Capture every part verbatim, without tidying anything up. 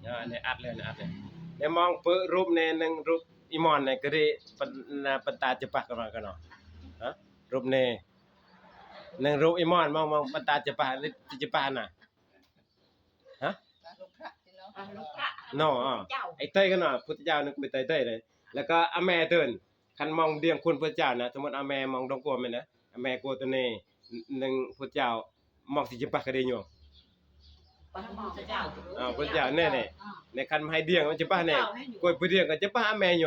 เออ เนี่ยอัดเลย เนี่ยอัดเลย เนี่ยมองเปื้อรูปเนี่ย หนึ่งรูปอีหมอนเนี่ย ก็ได้ปัน ปันตาจะปักกันมากันเนาะ ฮะ รูปเนี่ย หนึ่งรูปอีหมอน มอง มองปันตาจะปัก จะปักน่ะ ฮะ เนาะ อ่า ไอ้เต้ยก็เนาะ พุทธเจ้านึกไปเต้ยเต้ยเลย แล้วก็อาแม่เดิน คันมองเดียงคุณพุทธเจ้านะ สมมติอาแม่มองดงกลัวแม่นะ อาแม่กลัวตัวนี้ หนึ่งพุทธเจ้า มองสิจะปักกระเดยโย อ่า พุทธเจ้าเนี่ย เนี่ย ในคันให้เดียงมันจะปักเนี่ย กล้วยผู้เดียงก็จะปักอาแม่โย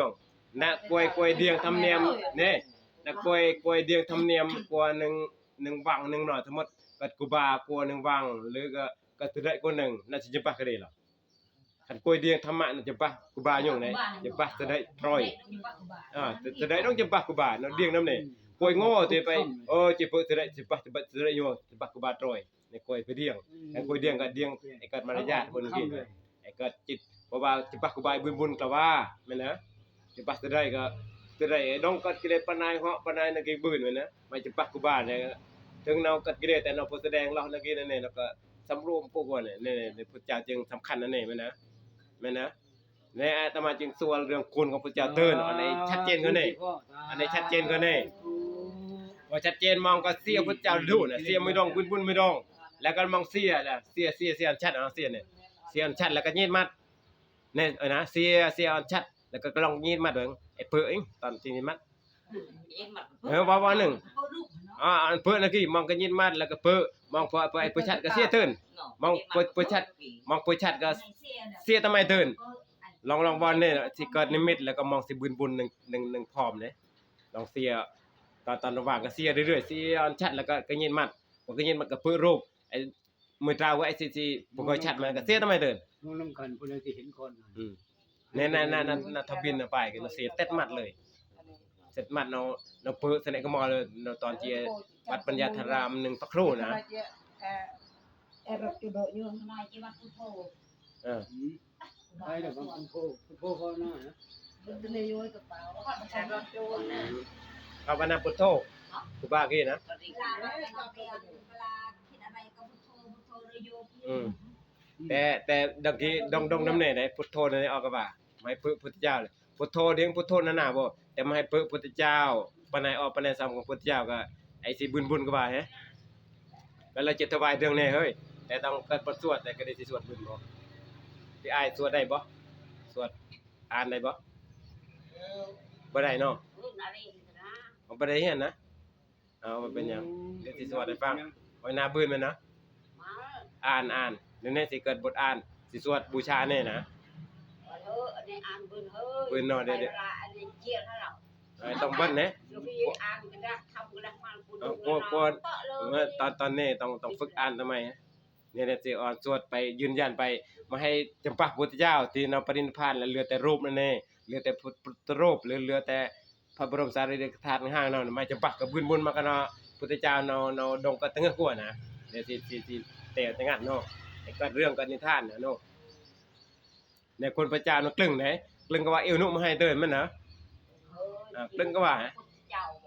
นะ กล้วย กล้วยเดียงทำเนียม เนี่ย นะ กล้วย กล้วยเดียงทำเนียม กลัวหนึ่ง หนึ่งวังหนึ่งหน่อย สมมติ กัดกูบากลัวหนึ่งวัง หรือก็ ก็ตัวใดกลัวหนึ่ง น่าสิจะปักกระเดยหรอ คันกล้วยเดียงธรรมะน่ะจะปักกูบาโยงไหน จะปักตัวใดตรอย อ่า ตัว ตัวใดต้องจะปักกูบาเนาะ เดียงน้ำเนี่ย กล้วยโง่จะไป เออ จะเปิดตัวใด จะปัก จะปักตัวใดโย จะปักกูบาตรอย ในกล้วยไปเดียง อืม แต่กล้วยเดียงก็เดียง ไอ้กัดมารยาทคนกิน ไอ้กัดจิต เพราะว่าจะปักกูบาบุญบุญกะว่า แม่นนะ จะปักตัวใดก็ ตัวใดดองกัดกิเลสปานายเหาะปานายนักกินบืนแม่นนะ ไม่จะปักกูบาเนี่ย ถึงเนากัดกิเลสแต่เนาะ พอแสดงเรานักกินนั่นเนี่ย แล้วก็สำรวมพวกว่าเนี่ย เนี่ย เนี่ย พุทธเจ้าจึงสำคัญนั่นเองแม่นนะ แม่นนะ ในอาตมาจึงสวดเรื่องคุณของพระเจ้าเตือน อันนี้ชัดเจนกว่านี้ อันนี้ชัดเจนกว่านี้ ว่าชัดเจนมองก็เสียพระเจ้าดูนะ เสียไม่ดอง บุญบุญไม่ดอง แล้วก็มองเสียแหละ เสีย เสีย เสียอันชัด เอาเสียเนี่ย เสียอันชัดแล้วก็ยีดมัด เนี่ย เออนะ เสีย เสียอันชัด แล้วก็ลองยีดมัดเบิ่ง ไอ้เปื้อเอง ตอนที่ยีดมัด เออ ว่า ว่าหนึ่ง อ่า อันเปื้อนะกี้ มองก็ยีดมัด แล้วก็เปื้อ มองเปื้อ เปื้อ ไอ้เปื้อชัดก็เสียเตือน มองเปื้อ เปื้อชัด มองเปื้อชัดก็เสียทำไมเตือน ลอง ลองบอลเนี่ย ที่เกิดนิมิต แล้วก็มองสิบุญบุญหนึ่ง หนึ่ง หนึ่งพร้อมเนี่ย ลองเสีย ตอน ตอนระหว่างก็เสียเรื่อยๆ เสียอันชัด แล้วก็ ก็ยีดมัด มันก็ยีดมัดก็เปื้อรูป ไอ้มือตราว่าไอ้สิ สิบ่ค่อยชัด มันก็เสียทำไมเตือน มองนำกัน ผู้ใดสิเห็นก่อน อืม ใน ใน ใน ใน ในทะเบียนน่ะไปกันเสียเต็ดมัดเลย เสร็จมัดเนาะ เนาะเปิดเสน่ห์ก็มอเลยเนาะ ตอนที่วัดปัญญาธารามหนึ่งพระครูนะ เออ อืม ไปเดี๋ยวผมพุทโธ พุทโธภาวนานะ ภาวนาพุทโธ ครูบากี้นะ อืม แต่ แต่ดองกี้ ดอง ดองน้ำเน่ไหน พุทโธในออกกะว่า ไม่เปื้อพุทธเจ้าเลย พุทโธเดียงพุทโธนั่นน่ะบ่ แต่มาให้เปื้อพุทธเจ้า ปานไหนออกปานไหนซ้ำของพุทธเจ้าก็ ไอ้สิบุญบุญก็ว่าแฮะ แล้วเราจะถวายเรื่องแน่เฮ้ย แต่ต้องเกิดบทสวด แต่ก็ได้สิสวดบุญบ่ พี่อ้ายสวดได้บ่ สวดอ่านได้บ่ บ่ได้เนาะ บ่ได้เฮียนนะ เอา มันเป็นหยัง อืม เดี๋ยวสิสวดให้ฟัง ไว้หน้าบืนแม่นนะ อ่าน อ่าน เดี๋ยวนี้สิเกิดบทอ่าน สิสวดบูชาเนี่ยนะ เออ อันนี้อ่านเบิ่งเฮ้ย เบิ่งเนาะ เดี๋ยว เดี๋ยว ไปเวลาอันนี้เจียงแล้ว เออ ต้องเบิ่งเนี่ย เดี๋ยวพี่อ่านก็ได้ ทำก็ได้ มันกู เออ ดู กลัว กลัว เตาะเลย เมื่อตอน ตอนนี้ต้อง ต้องฝึกอ่านทำไม เนี่ยนะ สิอ่อนสวดไปยืนยันไป มาให้จำปาพุทธเจ้าที่เนาะปรินิพพานแล้วเหลือแต่รูปนั่นเอง เหลือแต่พุทธรูป หรือเหลือแต่ พระบรมสารีริกธาตุห้างเนาะ มาจะปักกับบุญบุญมากันเนาะ พุทธเจ้าเนาะ เนาะ ดงก็ตึงกัวนะ เดี๋ยวสิ สิ สิ แต่แต่งานเนาะ ไอ้ก็เรื่องก็นิทานนะเนาะ ในคนพระเจ้าเนาะกลึงไหน กลึงก็ว่าเอวนุมาให้เดินมันนะ อ่า กลึงก็ว่า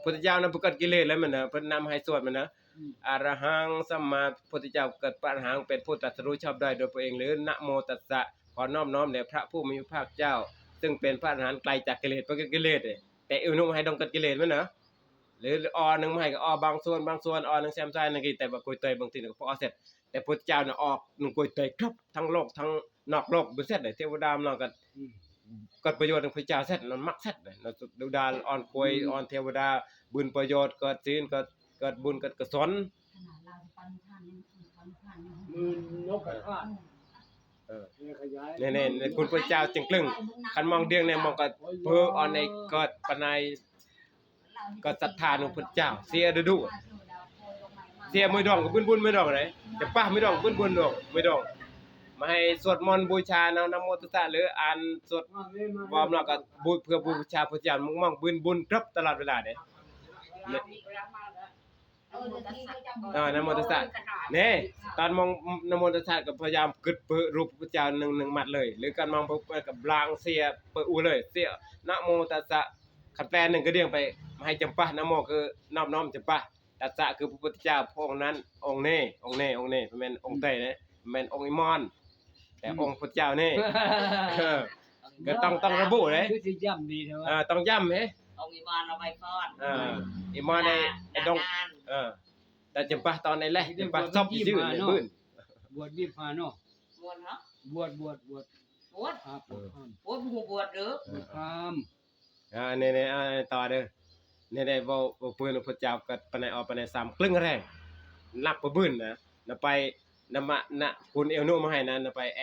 พุทธเจ้านะ ผู้กัดกิเลสแล้วมันนะ เพิ่นนำให้สวดมันนะ อืม อะระหังสัมมาพุทธเจ้าเกิดพระอรหังเป็นผู้ตรัสรู้ชอบได้โดยพระเอง หรือนะโมตัสสะ ขอน้อมน้อมแด่พระผู้มีพระภาคเจ้า ซึ่งเป็นพระอรหันต์ไกลจากกิเลส เพราะกิเลสเนี่ย แต่อิวนุ่มให้ดองกัดกิเลสมันเนาะ หรือออหนึ่งมาให้ก็ออบางส่วน บางส่วน ออหนึ่งแซมซ้ายนั่นก็ แต่ว่ากล้วยเตยบางทีก็พอเสร็จ แต่พุทธเจ้าเนี่ยออกหนึ่งกล้วยเตยครบทั้งโลกทั้งนอกโลก บุญเสร็จเลย เทวดามันก็ อืม เกิดประโยชน์ของพระเจ้าเสร็จ มันมักเสร็จเลย เราดูดาอ่อนกล้วย อืม อ่อนเทวดา บุญประโยชน์ เกิดศีล เกิด เกิดบุญ เกิดกุศล มือนกกระทา เออ เนี่ยขยาย เนี่ย เนี่ย เนี่ย คุณพระเจ้าจึงกลึง คันมองเดียงเนี่ย มองก็เพื่ออ่อนในเกิดปานใน ก็ศรัทธาในพระเจ้า เสียดุดุ เสียไม่ดองก็บุญบุญไม่ดองไหน จะป้าไม่ดองบุญบุญดองไม่ดอง มาให้สวดมนต์บูชานะ นะโมตัสสะ หรืออ่านสวดวอร์มแล้วก็บู เพื่อบูชาพระเจ้า มองบุญบุญครบตลอดเวลาเนี่ย เออ นะโมตัสสะ นี่ ตอนมองนะโมตัสสะก็พยายามกึดเปิดรูปพระเจ้าหนึ่ง หนึ่งมัดเลย หรือการมองพระกับลางเสียเปิดอูเลย เสียนะโมตัสสะ คันแปลหนึ่งก็เดี่ยงไป มาให้จำปา นะโมคือนอบน้อมจำปา ตัสสะคือพระพุทธเจ้า พระองค์นั้น องค์นี้ องค์นี้ องค์นี้ แม่นองค์ใดนะ แม่นองค์อิมอน แต่องค์พระเจ้านี่ เออ ก็ต้อง ต้องระบุเลย คือสิย้ำดีแท้ว่า เออ ต้องย้ำเฮ้ องค์อิหม่ามเอาไว้ก่อน เออ อิหม่ามใน หน้า ดง หน้างาน เออ แต่จะปะตอนไหนแหละ จะปะซอบซื่อในบื้น บวชยี่สิบห้าเนาะ บวชเหรอบ วชบวชบวช บวช พระบวชพราหมณ์ บวชหมู่บวชเด้อ บวชพราหมณ์ อ่าเนี่ยเนี่ยอ่าต่อเด้อเนี่ยได้เว้าเว้าปืนพระเจ้าก็ปานใดออกปานใดซ้ำครึ่งแรงนับบ่บืนนะนะไปนะมานะคุณเอวนุมาให้นะนะไปแอ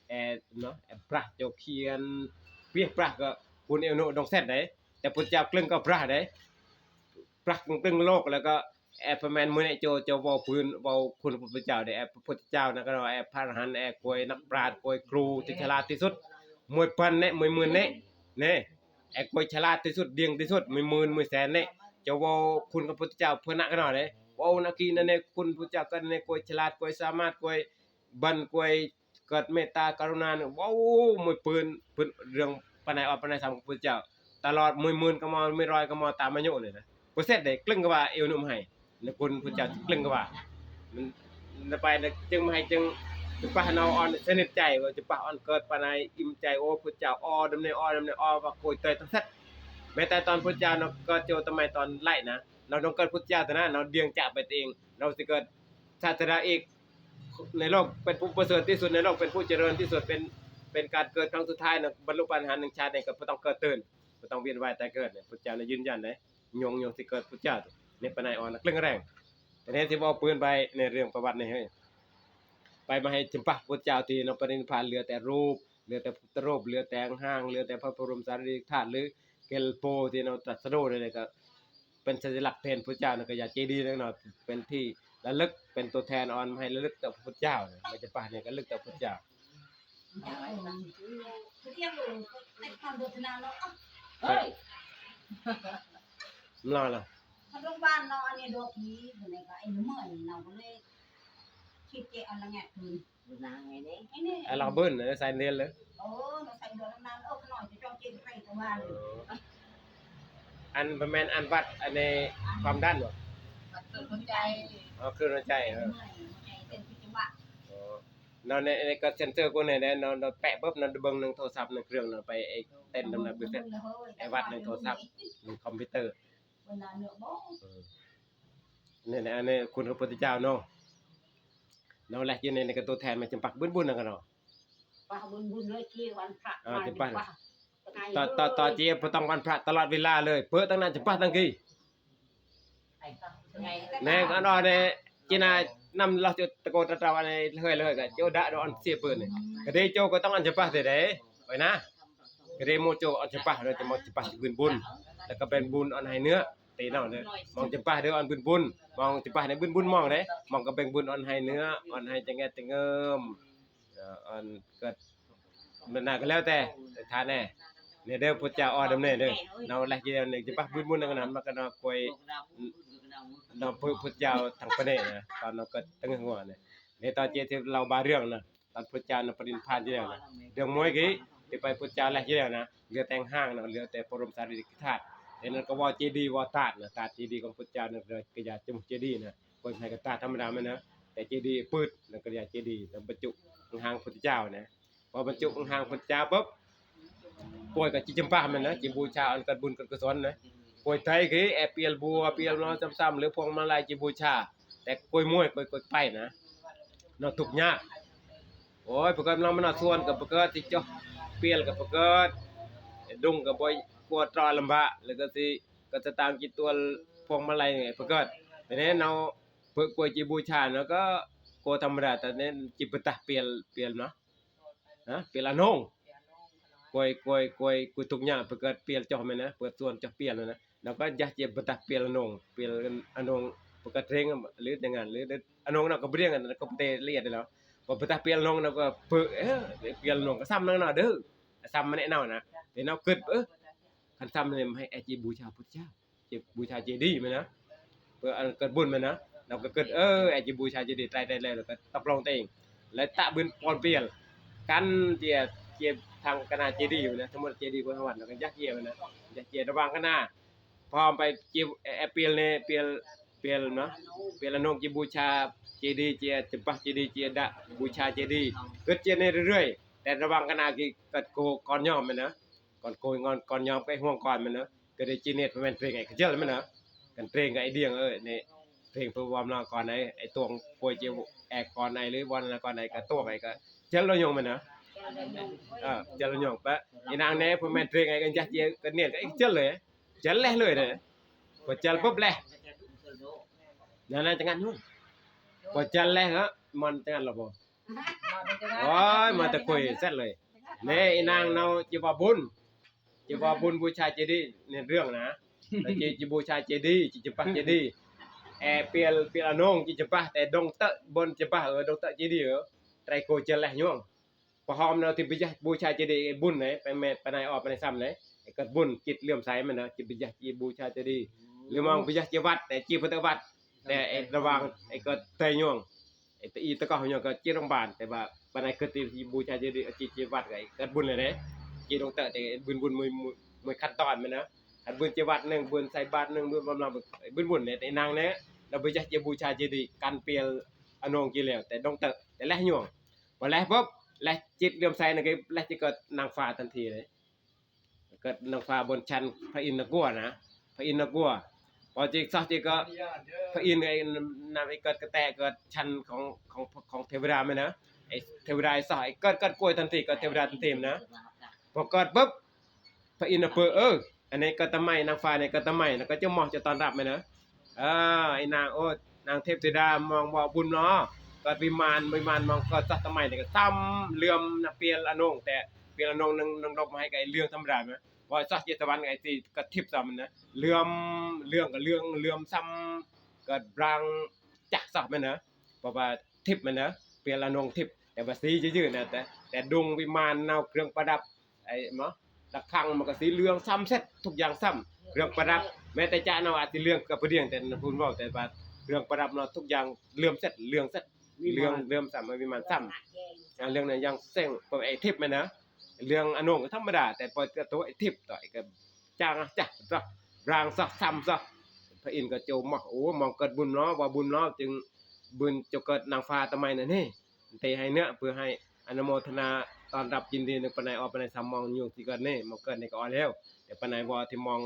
แอเนาะแอพระเจ้าเขียนเปียพระก็คุณเอวนุดงเสร็จได้แต่พระเจ้าครึ่งก็พระได้พระครึ่งโลกแล้วก็แอประมาณมื้อนี้เจ้าเจ้าเว้าปืนเว้าคุณพระเจ้าได้แอพระพุทธเจ้านะก็แอพระอรหันต์แอกวยนักปราชญ์กวยครูที่ฉลาดที่สุดมวยพันเนี่ยมวยหมื่นเนี่ยเนี่ย ไอ้กวยฉลาดที่สุดเดี่ยงที่สุดมีหมื่นมีแสนเนี่ยจะเว้าคุณกับพุทธเจ้าเพื่อนักกันหน่อยเลยเว้านักกีนั่นเนี่ยคุณพุทธเจ้ากันเนี่ยกวยฉลาดกวยสามารถกวยบันกวยเกิดเมตตากรุณาเนี่ยเว้ามือปืนปืนเรื่องปานใดออกปานใดสามกับพุทธเจ้าตลอดมือหมื่นก็มอมือร้อยก็มอตามอายุเลยนะเปอร์เซ็นต์เด็กกลึงก็ว่าเอวนุ่มให้ในคุณพุทธเจ้าจึงกลึงก็ว่ามัน นะไปนะจึงมาให้จึงจะปะนออ่อนสนิทใจว่าจะปะอ่อนเกิดปานใดอิ่มใจโอ้พุทธเจ้าอ้อดำเนินอ้อดำเนินอ้อว่าโกยเตยตั้งเสร็จแม้แต่ตอนพุทธเจ้าเนาะก็โจทำไมตอนไล่นะเราต้องเกิดพุทธเจ้าแต่นะเราเดียงจากไปเองเราจะเกิดศาสดาเอกในโลกเป็นผู้ประเสริฐที่สุดในโลกเป็นผู้เจริญที่สุดเป็นเป็นการเกิดครั้งสุดท้ายนะบรรลุปาฏิหาริย์หนึ่งชาติเนี่ยก็บ่ต้องเกิดตื่นบ่ต้องเวียนว่ายตายเกิดเนี่ยพุทธเจ้าเนี่ยยืนยันเลยยงยงสิเกิดพุทธเจ้าในปานใดอ่อนนะกลึงแรง แต่เนี่ยที่เว้าปืนไปในเรื่องประวัตินี่เฮ้ยไปมาให้จำปะพุทธเจ้าที่เนาะปรินิพพานเหลือแต่รูปเหลือแต่พุทธรูปเหลือแต่ห้างเหลือแต่พระบรมสารีริกธาตุหรือเกลโปที่เนาะตรัสรู้นี่ก็เป็นสัญลักษณ์แทนพุทธเจ้านะก็อยากเจดีย์นั่นเนาะเป็นที่ระลึกเป็นตัวแทนอ่อนมาให้ระลึกต่อพระพุทธเจ้านะมาจำปะเนี่ยก็ระลึกต่อพระพุทธเจ้า เที่ยงอยู่ในความโฆษณาเนาะ เฮ้ย มันรอดเหรอ ทางโรงพยาบาลเนาะอันนี้ดอกผีอยู่ในก็ไอ้เมื่อยเราก็เลยคิดจะเอาละแงะคืน นางไงเนี่ย ไอ้นี่ ไอ้เราเบิ้ลนะใส่เรียนเลย โอ้เราใส่เดือนนั้นเออขน่อยจะจองเจนไปตะวัน อันประมาณอันวัดอันในความดันเหรอ มันเกิดหัวใจ อ๋อคือหัวใจเออ เมื่อยหัวใจเต้นผิดจังหวะ อ๋อเนาะในในก็เซ็นเซอร์กูเนี่ยเนาะเนาะแปะปุ๊บเนาะเบิ่งหนึ่งโทรศัพท์หนึ่งเครื่องเนาะไปไอ้เต้นดำเนินไปเต้นไอ้วัดหนึ่งโทรศัพท์หนึ่งคอมพิวเตอร์ เวลาเนื้อบ้อง เออเนี่ยนะอันนี้คุณพระพุทธเจ้าเนาะเนาะแหละอยู่ในในก็ตัวแทนมาจำปักบุญบุญนะกันเนาะ ป้าบุญบุญเลยที่วันพระ อ่าที่บ้าน ป้า ต่อต่อต่อเจียบ่ต้องวันพระตลอดเวลาเลยเปิดตั้งนานจำปักตั้งกี่ ไง แน่อันอ่อนเนี่ยจีนายนำเราจะตะโกนตะเตาอันนี้เลยเลยก็เจ้าดะดอนเสียปืนเนี่ยก็ได้โจก็ต้องอันจำปักเสียเด้ไปนะก็ได้โมโจอันจำปักเราจะมองจำปักบุญบุญแล้วก็เป็นบุญอันให้เนื้อตีเนาะเนี่ยมองจำปักเด้ออันบุญบุญมองจำปักในบุญบุญมองเด้มองก็เป็นบุญอันให้เนื้ออันให้จะแง่จะเงิม เอ่ออันก็นั่นน่ะก็แล้วแต่ทานแน่เนี่ยเด้อพุทธเจ้าออดำเนินเด้อเนาะแลกเดียวเนี่ยจะปักบุญบุญนั่นก็นั้นมาก็เนาะกวยเนาะพุทธเจ้าทั้งประเทศนะตอนนั้นก็ตั้งหัวเนี่ยในตอนเจที่เราบาเรื่องนะตอนพุทธเจ้านะปรินิพพานที่แล้วนะเรื่องมวยกี้ที่ไปพุทธเจ้าแลกที่แล้วนะเหลือแต่ห้างนะเหลือแต่ปรมสารีริกธาตุเดี๋ยวนั้นก็ว่าเจดีย์ว่าธาตุนะธาตุเจดีย์ของพุทธเจ้านั่นเลยกระยาจมูกเจดีย์นะกวยไทยก็ธาตุธรรมดามันนะแต่เจดีย์ปืดนั่นกระยาเจดีย์แล้วบรรจุห้างพุทธเจ้านะ พอบรรจุองค์หางพุทธเจ้าปุ๊บกวยก็จิจำปามันนะจิบูชาอันเกิดบุญเกิดกุศลนะกวยไทยคือแอบเปียลบัวเปียลน้อยซ้ำๆหรือพวงมาลัยจิบูชา แต่กวยมวยกวยกวยไปนะเนาะทุกข์ยากโอ้ยประเกิดน้องมันเอาส่วนกับประเกิดที่เจ้าเปียลกับประเกิดดุงกับบ่อยกลัวตรอลำบากแล้วก็สิก็จะตามจิตตัวพวงมาลัยไงประเกิดแต่เนี้ยเนาะเพื่อกวยจิบูชาเนาะก็กลัวธรรมดาแต่เนี้ยจิบตะเปียลเปียลเนาะ นะเปียลอนงกวยกวยกวยกุทุกอย่างไปเกิดเปียลจอมนะเปิดส่วนจอเปียลนะแล้วก็ยาเจ็บปะตะเปียลอนงเปียลอนงปกติเร่งหรืออย่างนั้นหรืออนงเราก็เรียงกันก็เตะเลียดแล้วพอปะตะเปียลอนงเราก็เปิดเออเปียลอนงก็ซ้ำนั่นน่ะเด้อซ้ำมาแน่นอนนะแต่เราเกิดเออคันซ้ำเนี่ยให้ไอจีบูชาพุทธเจ้า เจบูชาเจดีย์มันนะเพื่ออันเกิดบุญมันนะเราก็เกิดเออไอจีบูชาเจดีย์ตายได้แล้วก็ตกลงตัวเองและตะบุญปอนเปียลกันเจียเจียทางคณะเจดีย์มันนะทั้งหมดเจดีย์คนทวันเราก็ยักเยียมันนะยักเยียระหว่างคณะพอไปเจียแอเปียลเนี่ยเปียล ពេលណា ពេលអនងជាប៊ូឆាចេតិយ ជាចម្ប៉ាចេតិយ ជាដាក់ប៊ូឆាចេតិយ គិតជានេះរឿយៗ តែរវាងកណាគេកាត់គោកនញោមមែនណា កនគោងនកនញោមគេហួងកនមែនណា គេជានេះមិនត្រេងឯខ្ជិលមែនណា កន្ត្រេងក៏អីដៀងអើនេះត្រេងពើវមណកនឯឯតួងគួយជាអែកនឯលឺវនកនឯក៏តួងឯក៏ជិលលញងមែនណាអឺជិលលញងប៉អ៊ីណាងណែពើមិនត្រេងឯកញ្ចាស់ជាកនៀនក៏អីជិលលើជិលលេះលើនេះបើជិលពឹបលេះណាណាចង្អាត់ញងបើជិលលេះហ៎មិនចង្អាត់លបអូយមកតែគួយសិតលើនេះអ៊ីណាងនៅជាបប៊ុន ជាបប៊ុនប៊ូឆាចេតិយនេះរឿងណាតែជាជាប៊ូឆាចេតិយជាចម្ប៉ាចេតិយអែពេលពេលអនងជាចម្ប៉ាតែដងតឹប៊ុនចម្ប៉ាអឺដងតឹចេតិយអឺត្រៃគោជិលលេះញងប្រហមនៅទីប៊ូឆាប៊ូឆាចេតិយអ៊ីប៊ុនណែប៉ែម៉ែប៉ែណៃអបប៉ែណៃសាំណែអ៊ីកាត់ប៊ុនចិត្តលឿមសៃមែនណាជាប៊ូឆាជាប៊ូឆាចេតិយលឺមកប៊ូឆាជាវត្តតែជាពុទ្ធវត្តតែអ៊ីរវាងអ៊ីកាត់តៃញង អ៊ីតអ៊ីតកោះញ៉កជារងបានតែបើបើណៃគិតទីប៊ូឆាជាជាជាវត្តកកាត់ប៊ុនលេះណែជាដងតឹតែប៊ុនប៊ុនមួយមួយមួយខាត់តនមែនណាខាត់ប៊ុនជាវត្តនឹងប៊ុនសៃបាតនឹងប៊ុនបំឡងប៊ុនប៊ុនណែតែណាងណែដល់ប៊ូឆាជាប៊ូឆាចេតិយកាន់ពេលអនងជាលែវតែដងតឹតែលេះញងបើលេះពឹបលេះចិត្តលឿមសៃនឹងគេលេះជាកាត់ណាងហ្វាតាន់ធីណែកាត់ណាងហ្វាប៊ុនឆាន់ផាអ៊ីននគរណាផាអ៊ីននគរបើជាសោះជាក៏ផាអ៊ីនឯណាំអ៊ីកាត់កតែកាត់ឆាន់ខងខងខងទេវតាមែនណាអ៊ីទេវតាអ៊ីសោះអ៊ីកាត់កាត់គួយតាន់ទីកាត់ទេវតាតាន់ទីមែនណាបើកាត់ពឹបផាអ៊ីនអពើអឺអានេះកាត់តម៉ៃណាងហ្វានេះកាត់តម៉ៃណាក៏ចុះមកចុះតនរាប់មែនណាអឺអ៊ីណាងអូណាងទេពទេវតាមកមកប៊ុនឡកាត់វិមានវិមានមកកាត់សោះតម៉ៃនេះក៏សាំលឿមណាពេលអនងតែពេលអនងនឹងនឹងដប់មកឲ្យក៏លឿងធម្មតាមែនបើសោះជាតវ៉ាន់ក៏ទីកាត់ធីបសាំមែនណាលឿមលឿងក៏លឿងលឿមសាំកាត់ប្រាំងចាស់សោះមែនណា បើថាធីបមែនណាពេលអនងធីបតែបើស៊ីយឺយឺណាតែតែដួងវិមានណៅគ្រឿងប្រដាប់អីមកដាក់ខាងមកក៏ស៊ីលឿងសាំសិតទុកយ៉ាងសាំគ្រឿងប្រដាប់មែនតែចាក់នៅអាទីលឿងក៏ព្រៀងតែពូនមកតែបាទគ្រឿងប្រដាប់នោះទុកយ៉ាងលឿមសិតលឿងសិតលឿងលឿមសាំវិមានសាំអាលឿងនេះយ៉ាងសេងបើអីធីបមែនណាលឿងអនងធម្មតាតែបើទៅអីធីបទៅអីក៏ចាងចាស់ទៅប្រាងសោះសាំសោះ ផាអ៊ីនក៏ចូលមកអូមកកើតបុណ្យម្ល៉ោះបើបុណ្យម្ល៉ោះจึงបុណ្យចូលកើតណាងហ្វាតម៉ៃណនេះទេឲ្យអ្នកเพื่อให้อนุโมทนาต้อนรับยินดีនឹងប៉ុណ្ណេះអស់ប៉ុណ្ណេះសាមងញងទីកើតនេះមកកើតនេះក៏អស់แล้วតែប៉ុណ្ណេះវ៉ាទីមង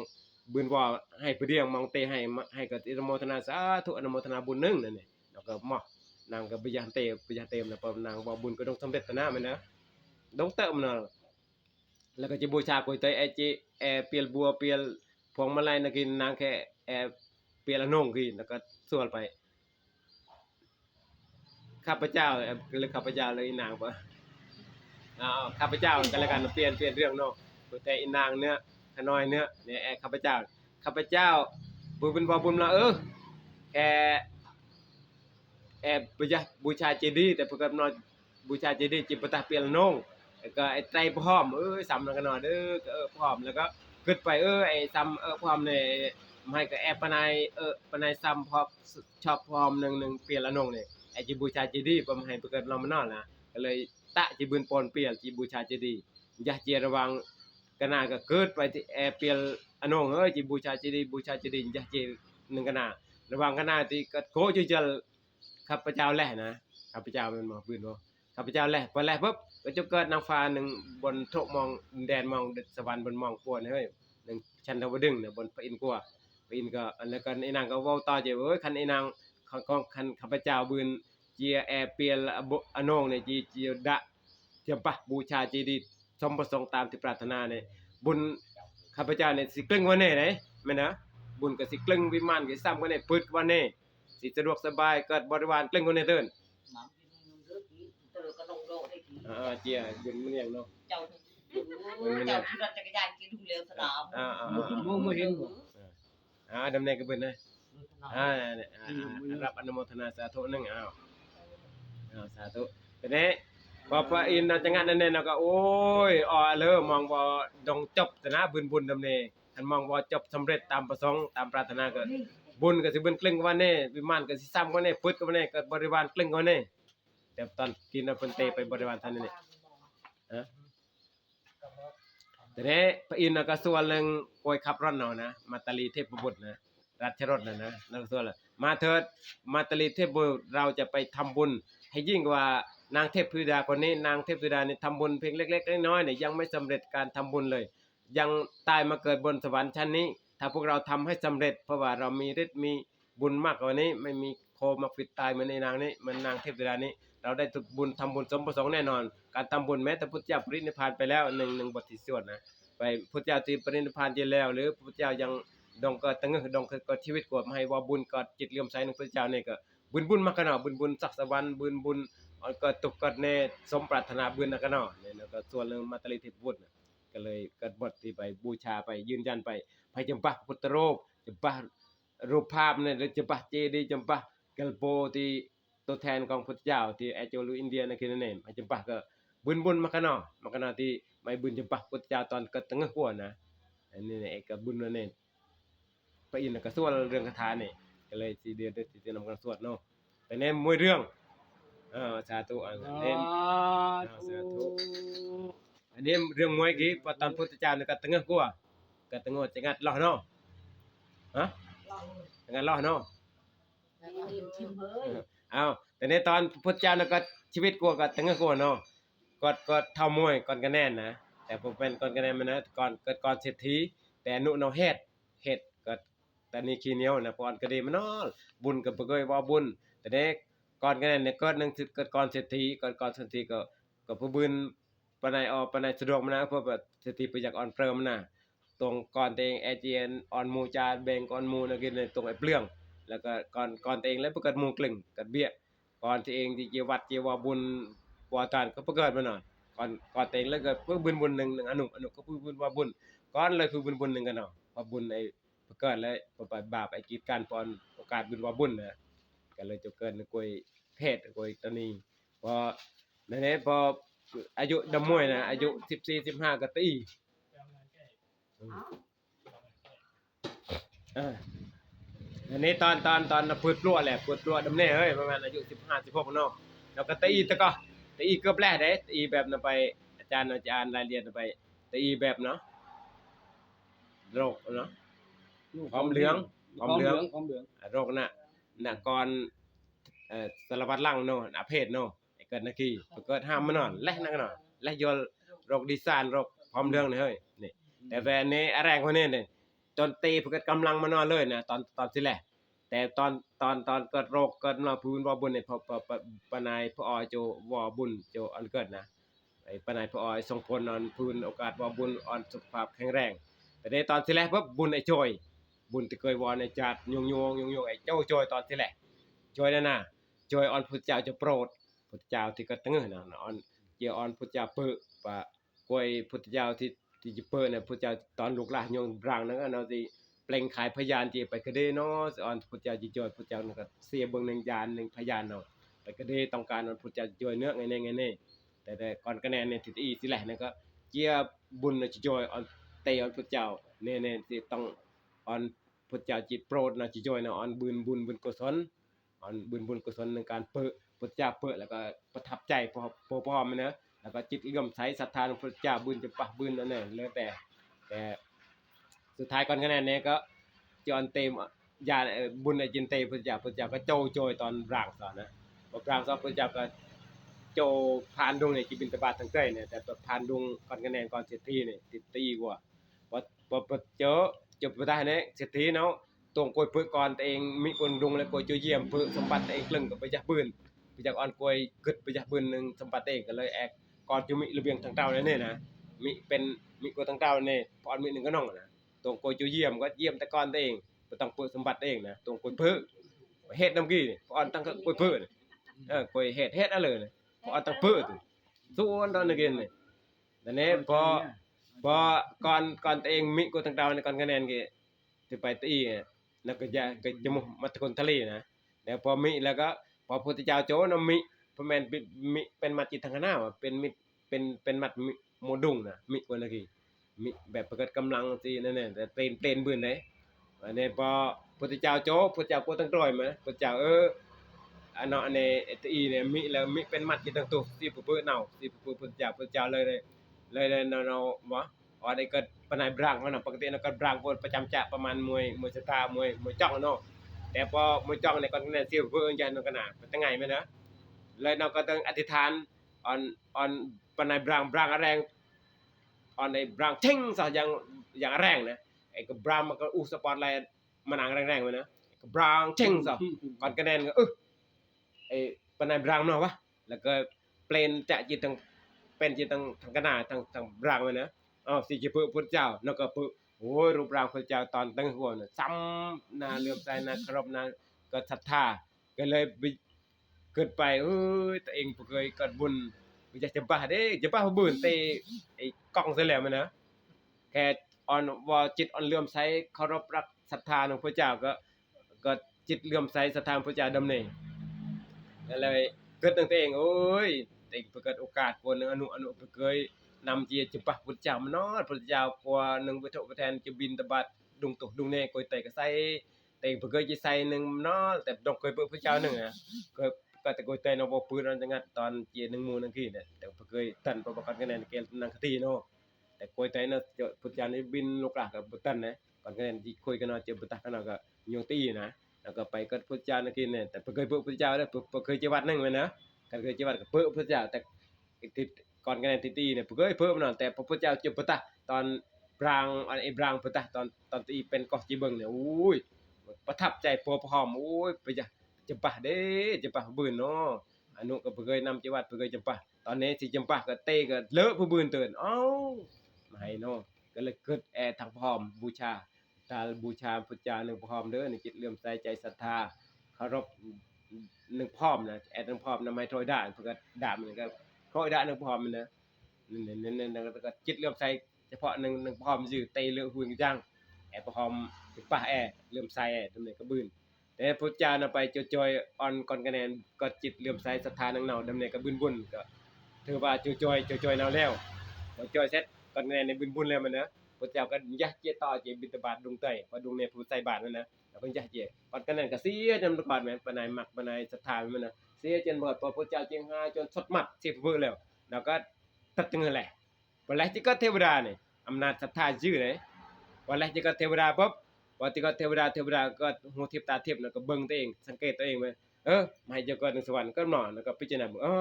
បុណ្យវ៉ាឲ្យព្រៀងមងទេឲ្យឲ្យក៏អនុโมทนาសាធុអនុโมทนาបុណ្យនឹងណនេះដល់ក៏មកណាងក៏បយះទេបយះទេណាបើណាងវ៉ាបុណ្យក៏ដងសំរិទ្ធណាមែនណាដងតើមណល แล้วก็จะบูชาก๋วยเตี๋ยวแอจีแอเปียลบัวเปียลพวงมาลัยนะกินนางแค่แอเปียลอนงกินแล้วก็ส่วนไปข้าพเจ้าเอ่อหรือข้าพเจ้าหรืออีนางปะเอาข้าพเจ้ากันแล้วกันเปลี่ยนเปลี่ยนเรื่องเนาะแต่อีนางเนี่ยขน้อยเนี่ยเนี่ยแอข้าพเจ้าข้าพเจ้าบุญเป็นบ่บุญละเออแค่แอบบูชาบูชาเจดีย์แต่ปกติเนาะ บูชาเจดีย์จิตประทับเปียรนงแล้วก็ไอ้ไตรพร้อมเออซ้ำนั่นก็นอนเด้อก็เออพร้อมแล้วก็กึดไปเออไอ้ซ้ำเออพร้อมเนี่ยไม่ก็แอบปานายเออปานายซ้ำพร้อมชอบพร้อมหนึ่งหนึ่งเปียรนงเนี่ยไอ้จิบูชาเจดีย์ผมให้ไปเกิดลองมานอนนะก็เลยตะจิบืนปอนเปียรจิบูชาเจดีย์ยะเจยระวังก็น่าก็เกิดไปที่แอบเปียรอนงเออจิบูชาเจดีย์บูชาเจดีย์ยะเจหนึ่งก็น่าระวังก็น่าที่ก็โคจะจะ ข้าพเจ้าแลนะข้าพเจ้าแม่นบ่ปืนบ่ข้าพเจ้าแลพอแลปุ๊บก็จะเกิดนางฟ้าหนึ่งบนโทมองแดนมองสวรรค์บนมองปวนเฮ้ยหนึ่งชั้นดาวดึงเนี่ยบนพระอินทร์กลัวพระอินทร์ก็แล้วก็ไอ้นางก็เว้าต่อเจ้าเอ้ยคันไอ้นางของของคันข้าพเจ้าบืนเจียแอเปียลอโนงเนี่ยจีจีดะเจียมปะบูชาเจดีย์สมประสงค์ตามที่ปรารถนาเนี่ยบุญข้าพเจ้าเนี่ยสิกลึงวันนี้ไหนแม่นนะบุญก็สิกลึงวิมานก็ซ้ำวันนี้ปึดวันนี้ สิสะดวกสบายเกิดบริวารเกร็งคนในเดินเออเจียบุญมันยังเนาะเจ้าเจ้าขี่รถจักรยานกินทุเรียนสนามอ่าอ่าอ่า มองไม่เห็นบ่ อ่าดำเนินกับเพิ่นนะอ่าเนี่ยอ่าอ่ารับอนุโมทนาสาธุหนึ่งอ้าวอ้าวสาธุทีนี้พอพระอินทร์จะงัดนั่นเนี่ยเราก็โอ้ยอ๋อเลยมองบ่ดงจบแต่นะบุญบุญดำเนิน คันมองว่าจบสำเร็จตามประสงค์ตามปรารถนาก็บุญก็สิบุญกลึงกว่านี้วิมานก็สิซ้ำกว่านี้ปึดกว่านี้ก็บริวารกลึงกว่านี้แต่ตอนกินน่ะเพิ่นเตไปบริวารท่านนี่ฮะแต่นี้พระอินทร์น่ะก็ส่วนเรื่องป่วยขับรถเนาะนะมาตาลีเทพบุตรนะราชรถน่ะนะนั่นก็ส่วนละ มาเถิด มาตาลีเทพบุตร เราจะไปทำบุญ ให้ยิ่งกว่านางเทพธิดาคนนี้ นางเทพธิดานี่ทำบุญเพียงเล็กๆน้อยๆเนี่ย ยังไม่สำเร็จการทำบุญเลย ยังตายมาเกิดบนสวรรค์ชั้นนี้ ถ้าพวกเราทำให้สำเร็จ เพราะว่าเรามีฤทธิ์มีบุญมากกว่านี้ ไม่มีโคมาขวิดตายเหมือนไอ้นางนี้ เหมือนนางเทพธิดานี้ เราได้บุญ ทำบุญสมประสงค์แน่นอน การทำบุญ แม้แต่พุทธเจ้าปรินิพพานไปแล้ว หนึ่ง หนึ่งบทที่สวดนะ ไปพุทธเจ้าที่ปรินิพพานไปแล้ว หรือพุทธเจ้ายังดองเกิดตึงเงอ ดองเกิดชีวิตกว่า ให้ว่าบุญเกิดจิตเลื่อมใสในพุทธเจ้านี่ก็ บุญบุญมากันเนาะ บุญบุญสักสวรรค์ บุญบุญ เอ่อ เกิดตุกเกิดแน่ สมปรารถนาบุญนะกันเนาะ เนี่ย แล้วก็ส่วนเรื่องมาตาลีเทพบุตรน่ะ ก็เลยเกิดบทที่ไปบูชา ไปยืนยันไป ไปจำปาพุทธรูป จำปารูปภาพเนี่ย หรือจำปาเจดีย์ จำปาเกลโปที่ตัวแทนของพุทธเจ้าที่แอโจลูอินเดียนั่นคือนั่นเอง ไปจำปาก็บุญบุญมากันเนาะ มากันเนาะ ที่ไม่บุญจำปาพุทธเจ้าตอนเกิดตึงเงอกว่านะ อันนี้เนี่ยก็บุญนั่นเอง ไปอินก็ส่วนเรื่องคาถานี่ ก็เลยสิเดียวสินำกันสวดเนาะ แต่เน้นมวยเรื่อง เออ สาธุ อันนี้ สาธุ อันนี้เรื่องมวยกี้ พอตอนพุทธเจ้านี่ก็ตึงเงอกว่า ก็ตึงเงอจะงัดล้อเนาะ ฮะ จะงัดล้อเนาะ เอา แต่ในตอนพุทธเจ้านี่ก็ชีวิตกว่า ก็ตึงเงอกว่าเนาะ ก็ ก็เท่ามวย ก่อนคะแนนนะ แต่ผมเป็นก่อนคะแนนมันนะ ก่อน เกิดก่อนเศรษฐี แต่อนุเนาะ เหตุ เหตุก็ แต่นี่ขี้เหนียวนะ พออ่อนก็ดีมันเนาะ บุญก็บ่เคยว่าบุญ แต่เด็กก่อนก็เนี่ย เกิดหนึ่ง เกิดก่อนเศรษฐี เกิดก่อนเศรษฐีก็ ก็ผู้บุญปานใดออก ปานใดสะดวกมันนะ เพราะว่าเศรษฐีไปอยากอ่อนเปริมมันนะ ตรงก่อนตัวเองแอเจียนอ่อนหมู่จาแบ่งก่อนหมู่นะ กินเลยตรงไอ้เปลือง แล้วก็ก่อน ก่อนตัวเองแล้วไปเกิดหมู่กลึง เกิดเบี้ย ก่อนตัวเองที่จะวัดจะว่าบุญว่าทานก็ไปเกิดมันเนาะ ก่อน ก่อนตัวเองแล้วก็เพื่อบุญบุญหนึ่ง หนึ่งอนุ อนุก็เพื่อบุญว่าบุญ ก่อนเลยเพื่อบุญบุญหนึ่งกันเนาะ ว่าบุญไอ้ ไปเกิดเลย ไปบาปไอ้กีดกันปอนโอกาสบุญว่าบุญนะ ก็เลยจะเกิดในกล้วยเพศกล้วยตานี พอ นั่นเอง พออายุดำมวยนะ อายุสิบสี่ สิบห้า ก็ตี อืม เออ อันนี้ตอน ตอน ตอนปืดปลัวแหละ ปืดปลัวดำแน่เฮ้ย ประมาณอายุสิบห้า สิบหกเนาะ แล้วก็ตีตะกอ ตีเกือบแรกเด้ ตีแบบนั้นไป อาจารย์ อาจารย์รายละเอียดไป ตีแบบเนาะ โรคเนาะ พร้อมเหลือง พร้อมเหลือง พร้อมเหลือง อ่ะ โรคน่ะ นคร เอ่อ สารวัตรลังเนาะ อาเพศเนาะ ไอ้เกิดนาคี ไปเกิดห้ามมันนอน และนั่นก็นอน และยลโรคดีซาน โรคพร้อมเหลืองนี่เฮ้ย นี่ แต่แฟนนี่อะแรงคนนี้เนี่ย จนตีไปเกิดกำลังมานอนเลยนะ ตอน ตอนสิแหละ แต่ตอน ตอน ตอนเกิดโรคเกิดมาพื้นว่าบุญเนี่ย พอ พอ พอ ปานายพอออยโจว่าบุญโจอันเกิดนะ ไอ้ปานายพอออยส่งผลนอนพื้นโอกาสว่าบุญอ่อนสุขภาพแข็งแรง แต่ในตอนสิแลปุ๊บบุญไอ้โจย บุญที่เคยว่าในจัดยงยงยงยงไอ้เจ้าโจยตอนสิแล โจยนั่นน่ะ โจยอ่อนพุทธเจ้าจะโปรด พุทธเจ้าที่กระตึงนะ อ่อน เจ้าอ่อนพุทธเจ้าเปิดปะกล้วยพุทธเจ้าที่ ที่จะเปิดเนี่ย พุทธเจ้าตอนลูกหลานยงบรางนั่นก็เนาะ ที่เปล่งขายพยานที่ไปกระเดเนาะ อ่อนพุทธเจ้าจะโจย พุทธเจ้านั่นก็เสียเบิ่งหนึ่งญาณหนึ่งพยานเนาะ ไปกระเดต้องการอ่อนพุทธเจ้าจะโจยเนื้อไงเนี่ยไงเนี่ย แต่ แต่ก่อนคะแนนเนี่ยที่อีสิแหละเนี่ยก็เจียบุญนะจะโจยอ่อนเตอ่อนพุทธเจ้าเนี่ย เนี่ยที่ต้องอ่อนพุทธเจ้าจิตโปรดนะจะโจยนะ อ่อนบุญ บุญ บุญกุศล อ่อนบุญ บุญกุศลในการเปิดพุทธเจ้าเปิด แล้วก็ประทับใจพอ พอ พอมันเนอะ แล้วก็จิตเลื่อมใสศรัทธาในพุทธเจ้า บุญจะปะบุญนั่นเอง แล้วแต่ แต่สุดท้ายก่อนคะแนนเนี่ยก็จะอ่อนเต็มญาณ เอ่อ บุญไอ้จินเตพุทธเจ้า พุทธเจ้าก็โจโจยตอนร่างสอนนะ พอร่างสอนพุทธเจ้าก็โจผ่านดงเนี่ย จิบินตบาททางใกล้เนี่ย แต่ผ่านดงก่อนคะแนนก่อนเศรษฐีเนี่ย ติดตีกว่า พอ พอ พอเจอ เจอพุทธะเนี่ย เศรษฐีเนาะ ตวงกวยเปื้อก่อนตัวเอง มีกวนดุงและกวยจุเยี่ยมเปื้อสมบัติตัวเองกลึงกับไปยักบืน ไปยักอ่อนกวยกึดไปยักบืนหนึ่งสมบัติเองก็เลยแอกก่อนจุมิระเบียงทางเต้าเนี่ยนะ มีเป็น มีกวยทางเต้าเนี่ย พออ่อนมีหนึ่งก็น้องนะ ตวงกวยจุเยี่ยมก็เยี่ยมแต่ก่อนตัวเอง บ่ต้องเปื้อสมบัติเองนะ ตวงกวยเปื้อ เหตุนำกี้นี่ พออ่อนตั้งกวยเปื้อนี่ เออ กวยเหตุ เหตุอะไรเนี่ย พออ่อนตั้งเปื้อตัว ส่วนตอนนั้นกินนี่ แต่เนี้ยพอ พอก่อน ก่อนตัวเองมีกวยทางเต้าเนี่ย ก่อนคะแนนกี้ ที่ไปตีอ่ะ แล้วก็จะ ก็จะมุมาตะคนทะเลนะ แล้วพอมีแล้วก็ พอพุทธเจ้าโจนะมี พระแมนมี เป็นมัดจิตทางคณะว่ะ เป็นมิตร เป็น เป็นมัดมิ โมดุงนะ มีกว่านาที มีแบบประกาศกำลังสินั่นแหละ แต่เต้น เต้นบืนเลย อันนี้พอพุทธเจ้าโจ พุทธเจ้าโกตั้งร้อยมา พุทธเจ้า เออ อันเนาะ อันนี้ไอ้ตีเนี่ย มีแล้ว มีเป็นมัดจิตทางตุสิผู้เปื้อเนา สิผู้เปื้อพุทธเจ้า พุทธเจ้าเลย เลย เลย เลยเนาะ เนาะ บ่ อ๋อ ได้เกิดปานายบรางเขานะ ปกติเนาะ เกิดบรางพวกประจำจะประมาณมวย มวยสตาร์ มวย มวยจ้องเนาะ แต่พอมือจ้องเนี่ยก่อนเนี่ยเสียเวอร์ยังนกนาเป็นยังไงไหมนะเลยนอกก็ต้องอธิษฐานออนออนปนายบรางบรางอะไรออนในบรางเช่งซะยังยังแรงนะไอ้ก็บรางมันก็อู้สปอตไลท์มันอังแรงๆไว้นะก็บรางเช่งซะก่อนก็แน่นก็เออไอ้ปนายบรางเนาะวะแล้วก็เปลี่ยนจะจิตทางเป็นจิตทางทางกนาทางทางบรางไว้นะอ๋อสิจะเพื่อพระเจ้าแล้วก็เพื่อโอ้ยรูปร่างพระเจ้าตอนตั้งหัวน่ะซ้ำหน้าเหลื่อมใสหน้าเคารพหน้าก็ศรัทธาก็เลยไปเกิดไปเอ้ยตัวเองบ่เคยเกิดบุญอยากจะบ้าเด้จะบ้าบ่เบิ่นเตไอ้กล้องซะแล้วมันนะแค่อ่อนว่าจิตอ่อนเหลื่อมใสเคารพรักศรัทธาในพระเจ้าก็ก็จิตเหลื่อมใสศรัทธาพระเจ้าดำเนินก็เลยเกิดตั้งแต่เองโอ้ยเต็งไปเกิดโอกาสกวนหนึ่งอนุอนุไปเคยนำเจียจะบ้าพระเจ้ามานอนพระเจ้ากลัวหนึ่งไปโทษไปแทนจะบินตบาดดุงตุกดุงเน่กอยเตยก็ใส่ เต็งเพื่อเคยจะใส่หนึ่งเนาะแต่ดอกเคยเปิดพระเจ้าหนึ่งนะก็ก็แต่กอยเตยเนาะบ่ปืนอันจังงัดตอนเจียหนึ่งหมู่หนึ่งขี้เนี่ยแต่เพื่อเคยตันประกันกันแน่เกณฑ์นังคติเนาะแต่กอยเตยเนาะพระเจ้านี่บินลูกหลานกับตันนะก่อนกันที่คุยกันเนาะเจอบุตรกันเนาะก็ยงตีนะแล้วก็ไปก็พระเจ้านักกินเนี่ยแต่เพื่อเคยเปิดพระเจ้าแล้วเพื่อเคยเจอวัดหนึ่งเลยนะกันเคยเจอวัดก็เปิดพระเจ้าแต่ติดก่อนกันที่ตีเนี่ยเพื่อเคยเพิ่มเนาะแต่พระพุทธเจ้าเจอบุตรตอนบรางอันไอ้บรางพุทธะตอนตอนที่เป็นกอจีเบิงเนี่ยโอ้ยประทับใจปัวพร้อมโอ้ยไปจะจะปะเด้จะปะบืนเนาะอนุก็เพื่อเคยนำจังหวัดเพื่อเคยจะปะตอนนี้สิจะปะก็เตก็เลอะผู้บืนเตือนเอ้าไม่เนาะก็เลยเกิดแอทางพร้อมบูชาตาบูชาพุทธเจ้าหนึ่งพร้อมเด้อในจิตเลื่อมใสใจศรัทธาเคารพหนึ่งพร้อมนะแอหนึ่งพร้อมนะไม่ถอยด่านเพื่อด่านมันก็ถอยด่านหนึ่งพร้อมมันนะ นั่นนั่นนั่นนั่นแล้วก็จิตเลื่อมใสเฉพาะหนึ่งหนึ่งพร้อมยืดเตะเลือดหุ่นจังแอบพร้อมปะแอเลื่อมใสแอทำไมก็บืนแต่พระเจ้านะไปจอยๆอ่อนก่อนคะแนนก็จิตเลื่อมใสศรัทธานังเนาดำเนินก็บืนบุญก็ถือว่าจอยๆจอยๆเนาแล้วพอจอยเสร็จก่อนคะแนนในบืนบุญแล้วมันนะพระเจ้าก็ยะเจต่อเจบิณฑบาตดุงเตยพอดุงในผู้ใส่บาตรนั่นนะแล้วก็ยะเจก่อนคะแนนก็เสียจนก่อนแม่นปนายมักปนายศรัทธามันนะเสียจนหมดพอพระเจ้าเจียงหาจนสดมัดเสียเพื่อแล้วแล้วก็ตัดตึงแหละ พอแลกที่ก็เทวดาเนี่ยอำนาจศรัทธาชื่อเลยพอแลกที่ก็เทวดาปุ๊บพอที่ก็เทวดาเทวดาก็หูทิพย์ตาทิพย์นะก็เบิ่งตัวเองสังเกตตัวเองไปเออมาให้เจ้าเกิดในสวรรค์ก็นอนแล้วก็พิจารณาเบิ่งเอ้า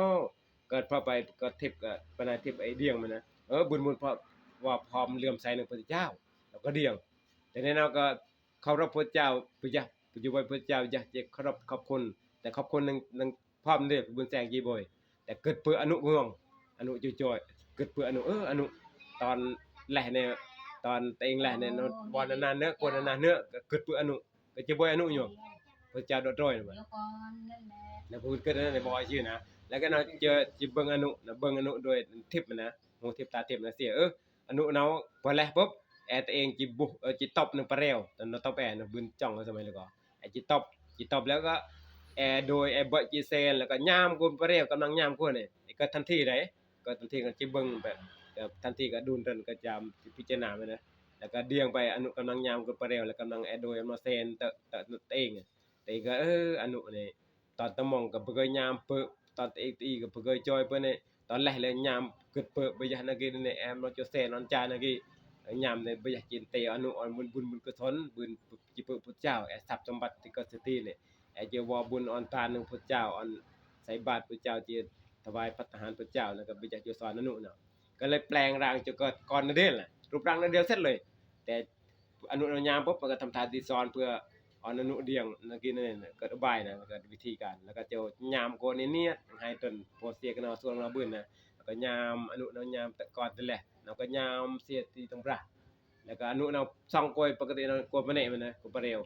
เกิดพอไปก็ทิพย์ก็ปนายทิพย์ไอ้เดียงมันนะเออบุญบุญเพราะว่าพร้อมเหลื่อมใสในพระพุทธเจ้าแล้วก็เดียงแต่ในนั้นก็เคารพพระเจ้าปุญญาปุญญาพระเจ้าอยากจะเคารพขอบคุณแต่ขอบคุณหนึ่งหนึ่งพร้อมเด้อบุญแสงจีบอยแต่เกิดเปื้ออนุพวงอนุจอยๆเกิดเปื้ออนุเอออนุตอนแรกเนี่ยตอนเต็งแรกเนี่ยเนาะวันนั้นเนื้อกวนนั้นเนื้อก็เกิดเปื้ออนุก็จะบอยอนุอยู่พระเจ้าโดดร้อยนะแล้วพูดก็นั่นในบอยชื่อนะแล้วก็เนาะเจอจิเบิงอนุนะเบิงอนุโดยทิพย์มันนะหูทิพย์ตาทิพย์นะเสียเอออนุเนาะพอแรกปุ๊บแอตัวเองจิบุเออจิตบหนึ่งปะเรียวตอนนั้นตบแอนะบืนจ่องสมัยแล้วก็ ไอ้จิตบจิตบแล้วก็แอโดยไอ้เบาะจีเซนแล้วก็ยามกูไปเร็วกำลังยามกูเนี่ยไอ้ก็ทันทีเลยก็ทันทีก็จิเบิ่งแบบแบบทันทีก็ดูนเดินก็จามพิจารณาไปนะแล้วก็เดียงไปอนุกำลังยามกูไปเร็วแล้วกำลังแอโดยมาเซนเตะเตะเตะเองเตะก็เอออนุเนี่ยตอนตะมองก็เพื่อยามเปิดตอนเตะอีกก็เพื่อจอยเพื่อเนี่ยตอนแรกเลยยามเกิดเปิดไปยานากีเนี่ยแอมเราจะเซนนอนจานากียามเนี่ยไปยากินเตะอนุอ่อนบุญบุญบุญกุศลบุญจิเปิดพุทธเจ้าแอทรัพย์สมบัติที่เกิดสติเนี่ย ไอ้เจ้าว่าบุญออนทานหนึ่งพระเจ้าออนใส่บาตรพระเจ้าเจียถวายพัตตาหารพระเจ้าแล้วก็ไปจากเจ้าสอนอนุเนาะก็เลยแปลงร่างเจ้าก็ก่อนนาเดลแหละรูปร่างนาเดลเสร็จเลย แต่อนุนยามปุ๊บมันก็ทำทานที่สอนเพื่อออนอนุเดียงนักกินนั่นเองเกิดอุบายนะเกิดวิธีการแล้วก็เจ้ายามโกนเนี่ยให้ตนโพเสียกันเอาส่วนเราบุญนะแล้วก็ยามอนุนยามแต่ก่อนนั่นแหละแล้วก็ยามเสียที่ตรงพระ แล้วก็อนุเนาะซองกล้วยปกติเนาะกล้วยปะเนะมันนะกล้วยปะเรียว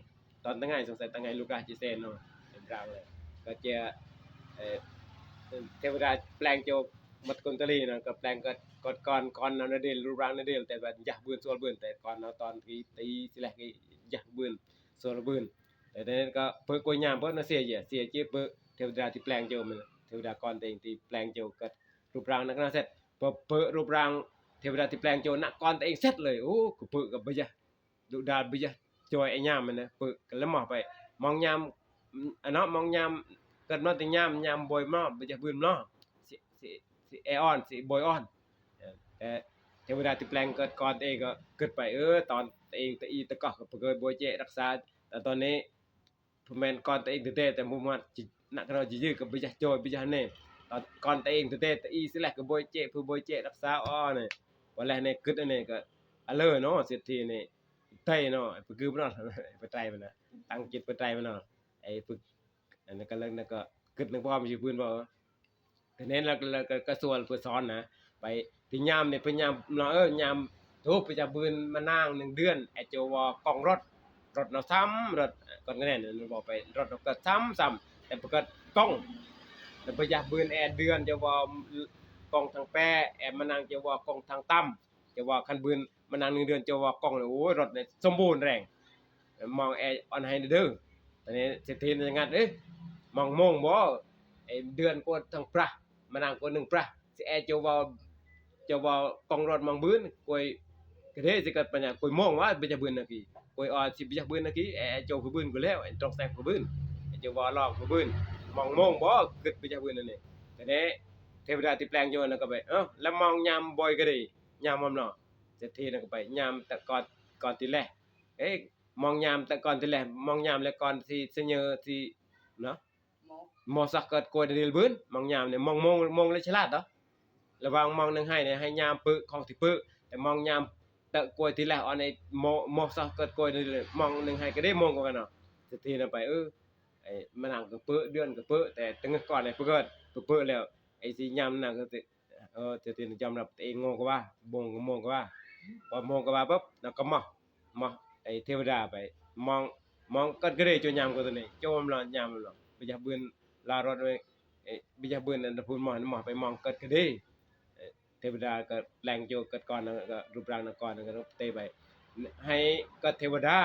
ตอนตั้งไงสงสัยตั้งไงลูกาจิเซนเนาะเป็นรางเลยก็เจอเอ่อเทวดาแปลงโจมัดกุนตลีเนาะก็แปลงก็กอดก่อนก่อนเนาะนาเดลรูปร่างนาเดลแต่ว่าอยากบืนส่วนบืนแต่ก่อนเนาะตอนที่ตีสิแลกก็อยากบืนส่วนบืนแต่ตอนนั้นก็เปิดกล้วยยามเปิดนาเสียเยเสียเจีเปิดเทวดาที่แปลงโจมันเทวดาก่อนเต็งที่แปลงโจก็รูปร่างนักนาเสร็จพอเปิดรูปร่างเทวดาที่แปลงโจนักก่อนเต็งเสร็จเลยโอ้ก็เปิดกับใบยา ดุดาดบ่อยากจอยไอ้ยามมันนะเปิดกันแล้วหมอไปมองยามอันเนาะมองยามเกิดมาแต่ยามยามบ่อยมอบ่อยากบืนมอสิสิสิแออ่อนสิบ่อยอ่อนเออแต่เทวดาที่แปลงเกิดก่อนตัวเองก็เกิดไปเออตอนตัวเองตัวอีตะกอกก็เกิดบ่อยเจรักษาแต่ตอนนี้ พอแม่นก่อนตัวเองแท้ๆ แต่บ่มักจิ หนักเราจะยื้อกับบ่อยากจ่อยบ่อยากแน่ ตอนก่อนตัวเองแท้ๆ แต่อีสิแลกก็บ่อยเจ๊ะ ผู้บ่อยเจ๊ะรักษาอ้อเนี่ย ว่าแล้วในกึดอันนี้ก็อะเลอเนาะ เศรษฐีนี่ ไตเนาะ ไปคือบ่เนาะ ไปไตมันนะ ตั้งจิตไปไตมันเนาะ ไอ้ฝึก อันนั้นก็เรื่องนั้นก็กึดนึงพร้อมอยู่พื้นบ่ ทีนี้เราก็ เราก็ ก็ส่วนเพื่อสอนนะ ไปที่ยามเนี่ย พยายามเนาะ เออ ยามทุกไปจะบืนมานั่งหนึ่งเดือน ไอ้เจ้าว่ากองรถ รถเนาะ ซ้ำรถ ก่อนก็แน่นอนบอกไป รถเนาะ ก็ซ้ำซ้ำ แต่ปรากฏกอง แต่ไปอยากบืนแอร์เดือน เจ้าว่ากองทางแปะ แอร์มานั่ง เจ้าว่ากองทางต่ำ เจ้าว่าคันบืนมานั่งหนึ่งเดือน เจ้าว่ากองเลย โอ้ย รถเนี่ยสมบูรณ์แรง มองแอร์ออนให้เด้อ ตอนนี้เศรษฐีจะงัด เอ้ย มองโมงบ่ ไอ้เดือนกว่าทางปะ มานั่งกว่าหนึ่งปะ สิแอร์เจ้าว่า เจ้าว่ากองรถมองบืน กวยกระเทยสิกัดปัญญา กวยโมงว่าไปจะบืนนาที กวยออสิไปจะบืนนาที แอร์เจ้าคือบืนกูแล้ว ไอ้ตรงแซงคือบืน ไอ้เจ้าว่ารอบคือบืน มองโมงบ่ กึดไปจะบืนนั่นนี่ แต่เนี้ยเทวดาที่แปลงโยนแล้วก็ไป เอ้า แล้วมองยามบ่อยก็ดี ยามมันเนาะ เศรษฐีนั่นก็ไป ยามแต่ก่อน ก่อนที่แรก เอ้ย มองยามแต่ก่อนที่แรก มองยามแล้วก่อนที่เสยเยอที่ เนาะ หมอสักเกิดกวยในเดือนบืน มองยามเนี่ย มองโมง โมงเลยฉลาดเนาะ ระหว่างมองหนึ่งให้เนี่ย ให้ยามปึกของที่ปึก แต่มองยามเตะกวยที่แรก อันนี้หมอ หมอสักเกิดกวยในเดือน มองหนึ่งให้ก็ได้โมงกว่ากันเนาะ เศรษฐีนั่นไป เออ ไอ้มานั่งก็เปอะ เดือนก็เปอะ แต่ตั้งแต่ก่อนเนี่ย เปอะเกิด เปอะเปอะแล้ว ไอ้สิยามนั่งก็สิ เออ เศรษฐีนั่นยอมรับตัวเองโง่กว่า โมงก็โมงกว่า พอโมงกว่าปุ๊บ แล้วก็มา มา ไอ้เทวดาไป มอง มองกันก็ได้ โจยามก็ตัวนี้ โจมละยามละ ไปอยากบืนลารถไว้ เอ้ย ไปอยากบืนอันพูนมอนมอไปมองเกิดก็ได้ เอ้ย เทวดาก็แปลงโจเกิดก่อนนะ ก็รูปร่างนครก็เตไป ให้เกิดเทวดา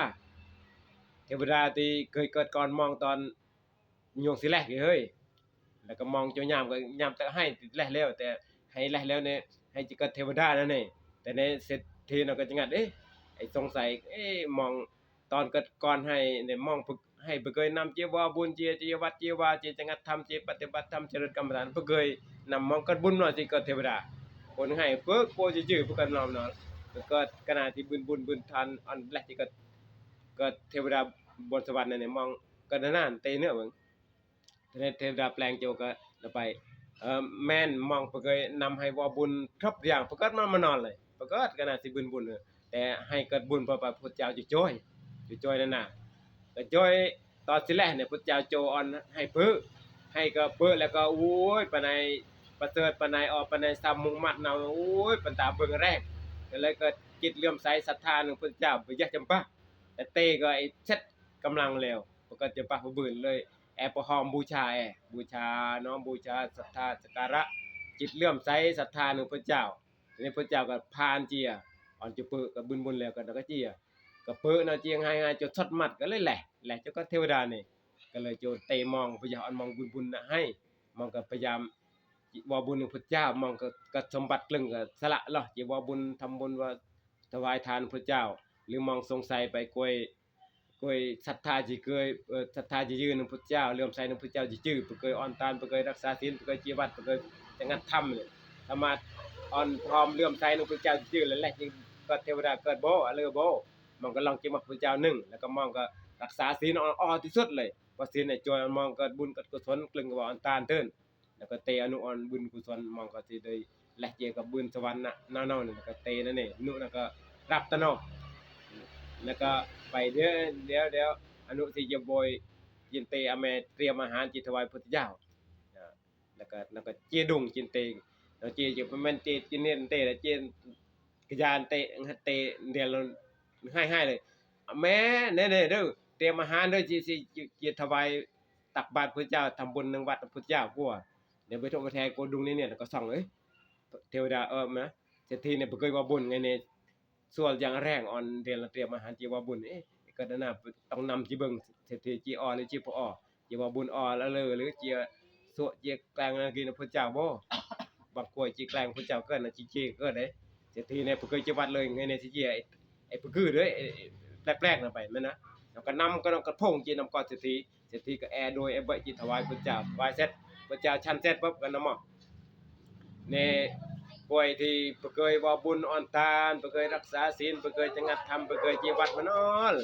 เทวดาที่เคยเกิดก่อนมองตอน ยงสิแลกเฮ้ย แล้วก็มองเจ้ายามก็ยามแต่ให้แลกแล้ว แต่ให้แลกแล้วเนี่ย ให้จิเกิดเทวดานั่นเอง แต่ในเศรษฐีเนาะก็จะงัด เอ๊ะ ไอ้สงสัย เอ๊ะ มองตอนเกิดก่อนให้เนี่ย มองปึก ให้ปึกเกยนำเจียวาบุญเจีย เจียวัดเจียวา เจียจะงัดธรรม เจียปฏิบัติธรรม เจริญกรรมฐาน ปึกเกยนำมองเกิดบุญเนาะ จิเกิดเทวดา คนให้ปึกโกจะจื้อปึกกันนอมเนาะ เกิดขณะที่บุญบุญบุญทานอันแรกที่เกิด เกิดเทวดาบนสวรรค์นั่นเนี่ย มองเกิดนั่นนั่นเตเนื้อเบิ่ง เทวดาแปลงโจก็ไป เอ่อ แม่นมองปะเกยนำให้ว่าบุญครบอย่าง ปรากฏมันมานอนเลย ปรากฏก็น่าสิบุญบุญเออ แต่ให้เกิดบุญเพราะว่าพุทธเจ้าจะจ้อย จะจ้อยนั่นน่ะ ก็จ้อยตอนสิแรกเนี่ย พุทธเจ้าโจออนให้เปื้อ ให้ก็เปื้อแล้วก็ โอ้ย ปานใดประเสริฐ ปานใดออก ปานใดซ้ำมุงมัดเนา โอ้ย ปันตาเบิ่งแรก ก็เลยเกิดจิตเลื่อมใสศรัทธาหนึ่งพุทธเจ้า บ่อยากจำปา แต่เตก็ไอ้เช็ดกำลังแล้ว ปรากฏจะปะบ่เบิ่นเลย แอปหอมบูชาแอ บูชาเนาะ บูชาศรัทธาสักการะ จิตเลื่อมใสศรัทธาหนึ่งพระเจ้า ทีนี้พระเจ้าก็พานเจีย อ่อนจะเปื้อก็บุญบุญแล้วก็ ก็เจีย ก็เปื้อเนาะ เจียงให้ให้จนสดมัดก็เลยแหละ แหละเจ้าก็เทวดานี่ ก็เลยโจเตมองพระเจ้าอ่อนมองบุญบุญนะให้ มองก็พยายาม ว่าบุญหนึ่งพระเจ้า มองก็ ก็สมบัติกลึงก็สละเนาะ จะว่าบุญทำบุญว่าถวายทานพระเจ้า หรือมองสงสัยไปกวย กวยศรัทธาจิเกย เอ่อ ศรัทธาจิยืนหนึ่งพระเจ้า เลื่อมใสหนึ่งพระเจ้าจิจื้อ ไปเกยอ่อนตาน ไปเกยรักษาศีล ไปเกยเจียวัด ไปเกยจังงัดธรรมเนี่ย สามารถอ่อนพร้อมเลื่อมใสหนึ่งพระเจ้าจิจื้อ แล้วแหละจึงเกิดเทวดาเกิดบ่ อะเลอบ่ มองก็ลองเจียมักพระเจ้าหนึ่ง แล้วก็มองก็รักษาศีลอ่อนอ่อนที่สุดเลย เพราะศีลเนี่ยจอยมองเกิดบุญเกิดกุศลกลึงกับอ่อนตานเทิน แล้วก็เตอนุอ่อนบุญกุศลมองก็สิได้แลกเจียกับบุญสวรรค์นะ เนาๆ นี่ แล้วก็เตนั่นเอง นุแล้วก็รับตะเนาะ แล้วก็ไปเดี๋ยว เดี๋ยว เดี๋ยว อนุสิจะโบย จินเตอแม่เตรียมอาหารจิถวายพุทธเจ้า นะ แล้วก็ แล้วก็เจียดุงจินเต แล้วเจียจะเป็นแม่นเตจินเนนเต แล้วเจียกระยานเต เตเดี๋ยวเราให้ ให้เลย แม่ เนี่ย เนี่ย เด้อ เตรียมอาหารเด้อ จิ จิ จิถวาย ตักบาตรพุทธเจ้า ทำบุญหนึ่งวัดพุทธเจ้ากัว เดี๋ยวไปโทษไปแทนโกดุงนี่เนี่ย แล้วก็ส่อง เอ้ย เทวดา เออ มา เศรษฐีเนี่ยบ่เกยว่าบุญไงเนี่ย ส่วนอย่างแรงอ่อนเดือนละเตรียมอาหารจีว่าบุญ เอ๊ะ ก็นั่นน่ะ ต้องนำจีเบิ่ง เศรษฐีจีอ่อหรือจีบ่อ่อ จีว่าบุญอ่อแล้วเลย หรือจีสั่วจีแกล้งนะกินพุทธเจ้าบ่ บางกวยจีแกล้งพุทธเจ้าเกินนะ จีเจเกินเด้ เศรษฐีเนี่ยบ่เกยจีวัดเลยไงเนี่ย จีเจ ไอ้ ไอ้บ่คือเด้อ ไอ้ ไอ้แปลกๆ นะไป แม่นนะ แล้วก็นำก็นำกระพงจีนำก่อนเศรษฐี เศรษฐีก็แอโดยไอ้เบยจีถวายพุทธเจ้า ถวายเสร็จ พุทธเจ้าฉันเสร็จปุ๊บก็นำหม้อ เนี่ย ป่วยที่บ่เคยว่าบุญอ่อนทาน บ่เคยรักษาศีล บ่เคยจะงัดธรรม บ่เคยจีวัดมานอน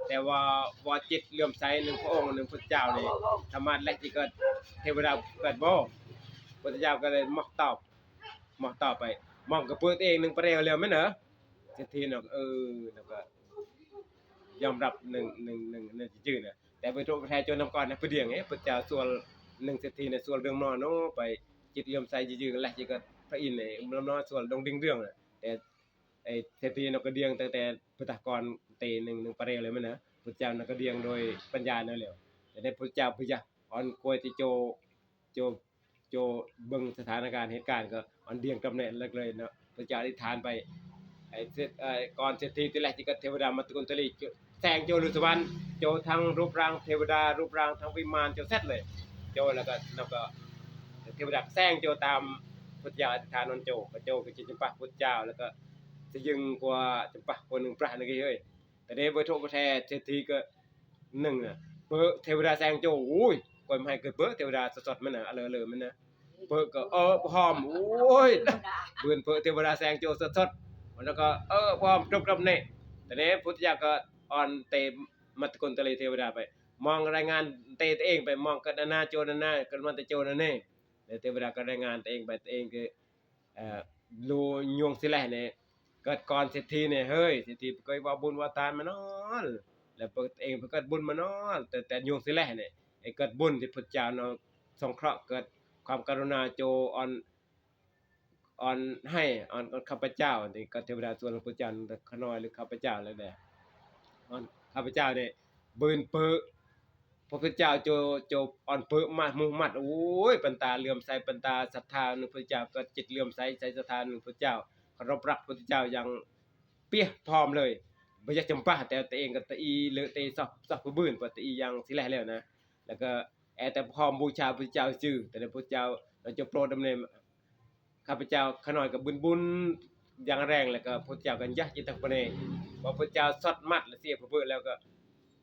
แต่ว่าว่าจิตเลื่อมใสหนึ่งพระองค์หนึ่งพระเจ้านี่ สามารถแลกที่เกิดเทวดาเกิดบ่ พระเจ้าก็เลยมอกตอบ มอกตอบไป มองกระเปื้อตัวเองหนึ่งประเดี๋ยวเร็วไหมเนอะ เศรษฐีเนาะ เออ แล้วก็ ยอมรับหนึ่ง หนึ่ง หนึ่ง หนึ่งจื่อๆนะ แต่ไปโทษไปแทนโจรนำก่อนนะ ไปเดียงเอ้ย พระเจ้าส่วนหนึ่งเศรษฐีเนี่ยส่วนเรื่องนอนเนาะ ไปจิตเลื่อมใสจื่อๆ แลกที่เกิดพระอินทร์เนี่ย เรื่องนอนส่วนดงดิ่งเรื่องน่ะ แต่ไอ้เศรษฐีเนาะก็เดียงตั้งแต่พุทธกรเตหนึ่ง หนึ่งประเดี๋ยวเลยไหมเนอะ พระเจ้าเนาะก็เดียงโดยปัญญาเนาะแล้ว แต่ในพระเจ้าพระยาอ่อนกล้วยที่โจ โจ โจเบิ่งสถานการณ์เหตุการณ์ก็อ่อนเดียงกำเนิดเลิกเลยเนาะ พระเจ้าอธิษฐานไป ไอ้เศรษ- ไอ้ก่อนเศรษฐีที่แรกที่ก็เทวดามาตะกุนตะลี แซงโจลุสวรรค์ โจทั้งรูปร่างเทวดา รูปร่างทั้งวิมาน โจเสร็จเลย โจแล้วก็ แล้วก็เทวดาแซงโจตามพระเจ้าอธิษฐานนนโจ ก็โจก็จะจำปะพระเจ้า แล้วก็จะยึงกว่าจำปะคนหนึ่งพระนึงเฮ้ย แต่เด้บ่โทษบ่แท้เศรษฐีก็หนึ่งน่ะ เปิดเทวดาแซงโจ โอ้ย กวยมาให้เกิดเปิดเทวดาสดๆมันน่ะ อเลอๆมันน่ะ เปิดก็เออพร้อม โอ้ย เบิ่นเปิดเทวดาแซงโจสดๆ แล้วก็เออพร้อมจบกับนี่ แต่เด้พุทธเจ้าก็อ่อนเตมาตะกุนตะลีเทวดาไป มองรายงานเตตัวเองไป มองกันนานาโจนานา กันวันแต่โจนาเน่ แล้วเทวดาก็รายงานตัวเองไป ตัวเองคือ เอ่อ โลยวงสิแลเนี่ย เกิดก่อนเศรษฐีเนี่ย เฮ้ย เศรษฐีเกิดว่าบุญว่าทานมานอน แล้วเปิดเองเพิ่นเกิดบุญมานอน แต่ แต่ยวงสิแลเนี่ย ไอ้เกิดบุญที่พุทธเจ้าเนาะ สงเคราะห์เกิดความกรุณาโจอ่อน อ่อนให้ อ่อน อ่อนข้าพเจ้า นี่ก็เทวดาส่วนพระเจ้าขน้อยหรือข้าพเจ้าแล้วแต่ อ่อนข้าพเจ้าเนี่ย เบิ่นเปิด พระพุทธเจ้าโจ โจอ่อนเปิดมามุมัด โอ้ย ปันตาเหลื่อมใส ปันตาศรัทธาในพระเจ้า ก็จิตเหลื่อมใส ใสศรัทธาในพระเจ้า เคารพรักพระพุทธเจ้าอย่างเปี้ยพร้อมเลย บ่อยากจำปา แต่ตัวเองก็ตะอีเลอะเตะซอก ซอกผู้อื่น เพราะตะอีอย่างสิแลแล้วนะ แล้วก็แอแต่พร้อมบูชาพระพุทธเจ้าซื่อ แต่ในพระพุทธเจ้าเราจะโปรดดำเนิน ข้าพเจ้าขน้อยก็บุญบุญอย่างแรง แล้วก็พระพุทธเจ้าก็ยะจิตตังปะเน ว่าพระพุทธเจ้าสดมัดและเสียพระเบิดแล้วก็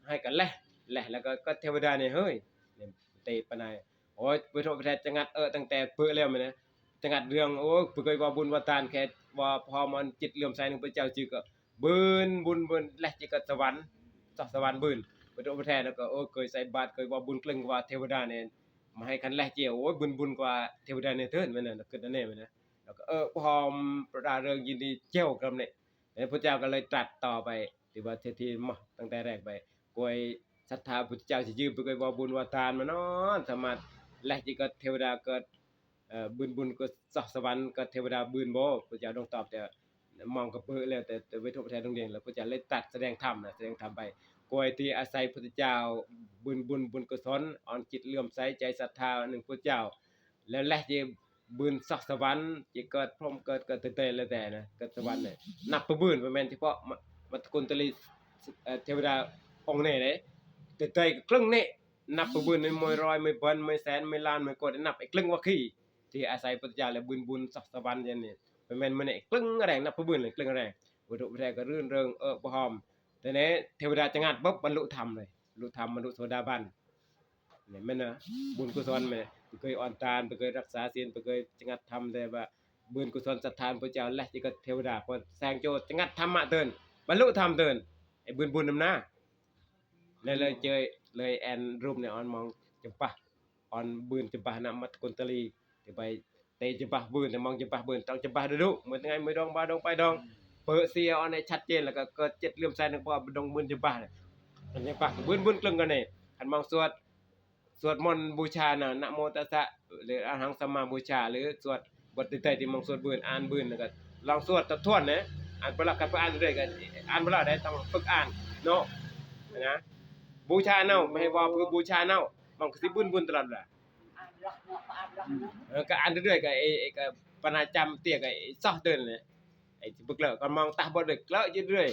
ให้กันแล แล แล้วก็ ก็เทวดาเนี่ย เฮ้ย เนี่ย เตปะนาย โอ้ย ไปโทษไปแทนจะงัด เออ ตั้งแต่เปิดแล้วแม่นนะ จะงัดเรื่อง โอ้ย เปิดเคยว่าบุญว่าทาน แค่ว่าพอมันจิตเหลื่อมใสในพระเจ้าจือก็ เบิ่นบุญเบิ่นแลจิกสวรรค์ สสวรรค์เบิ่น ไปโทษไปแทนแล้วก็ โอ้ย เคยใส่บาตร เคยว่าบุญเกรงว่าเทวดาเนี่ย มาให้คันแลเจียว โอ้ย เบิ่นบุญกว่าเทวดาเนี่ยเถิดแม่นนะ ขึ้นอันนี้แม่นนะ แล้วก็ เออ พร้อมประดาเริงยินดีเจียวกำเนี่ย แล้วพระเจ้าก็เลยตรัสต่อไป ที่ว่าเศรษฐีมาตั้งแต่แรกไป กวยศรัทธาพุทธเจ้าสิยืมไปกวยว่าบุญว่าทานมานอน สามารถแลจิกเทวดาเกิด เอ่อ บุญบุญก็สสวรรค์ก็เทวดาบุญบ่ พระเจ้าต้องตอบแต่มองกระเปื้อแล้ว แต่ แต่เวทุกประเทศโรงเรียน แล้วพระเจ้าเลยตรัสแสดงธรรมนะ แสดงธรรมไป กวยที่อาศัยพุทธเจ้า บุญบุญบุญกุศล อ่อนจิตเหลื่อมใสใจศรัทธาหนึ่งพระเจ้า แล้วแลจิ บุญสสวรรค์ จิเกิดพรหมเกิด เกิดเตยๆแล้วแต่นะ เกิดสวรรค์เนี่ย นับประเบิ่น บ่แม่นเฉพาะมะ มะตะกุนตะลี เอ่อ เทวดาองค์นี้เด้ เตยๆก็ครึ่งนี่ นับประเบิ่นในมวยร้อย มวยพัน มวยแสน มวยล้าน มวยโกด นับไอ้ครึ่งว่าขี้ ที่อาศัยพุทธเจ้าและบุญบุญสสวรรค์อย่างนี้ บ่แม่นมื้อนี้ครึ่งแรง นับประเบิ่นเลยครึ่งแรง วัตถุแท้ก็รื่นเริง เออ บ่หอม แต่นี้เทวดาจะงัดปุ๊บบรรลุธรรมเลย บรรลุธรรม บรรลุโสดาบัน เนี่ยแม่นนะ บุญกุศลแม่น บ่เคยอ่อนตาน บ่เคยรักษาศีล บ่เคยจะงัดธรรม แต่ว่าบุญกุศลศรัทธาพระเจ้า และจิกเทวดา พอแสงโจจะงัดธรรมะเติน บรรลุธรรมเติน ไอ้บุญบุญนำหน้า เลย เลยเจอ เลยแอนรูปเนี่ย อ่อนมองจำปา อ่อนบืนจำปานะ มัดกุนตลี ที่ไปเตะจำปาบืน แต่มองจำปาบืน ต้องจำปาดุดุ เหมือนไง มือดองบาดงไปดอง เปิดเสียอ่อนให้ชัดเจน แล้วก็เกิดเจ็ดเหลี่ยมใส่หนึ่งปอดดงบืนจำปาเนี่ย มันจำปาบืนบืนกลึงกันเนี่ย คันมองสวด สวดมนต์บูชานะ นะโมตัสสะ หรืออะระหังสัมมาบูชา หรือสวดบทใดๆที่มองสวดบืน อ่านบืน แล้วก็ลองสวดทบทวนนะ อ่านไปแล้ว คันไปอ่านเรื่อยๆก็อ่านไปแล้วได้ ต้องฝึกอ่านเนาะ นะ บูชาเนาะ ไม่ให้ว่าเพื่อบูชาเนาะ มันก็สิบืนบืนตลอดเวลา เออ ก็อ่านเรื่อยๆก็ไอ้ ไอ้ก็ปนาจำเตี้ยก็ไอ้ซอกเดินเลย ไอ้ที่บึกแล้วก็มองตาบอดเลย แล้วอยู่เรื่อย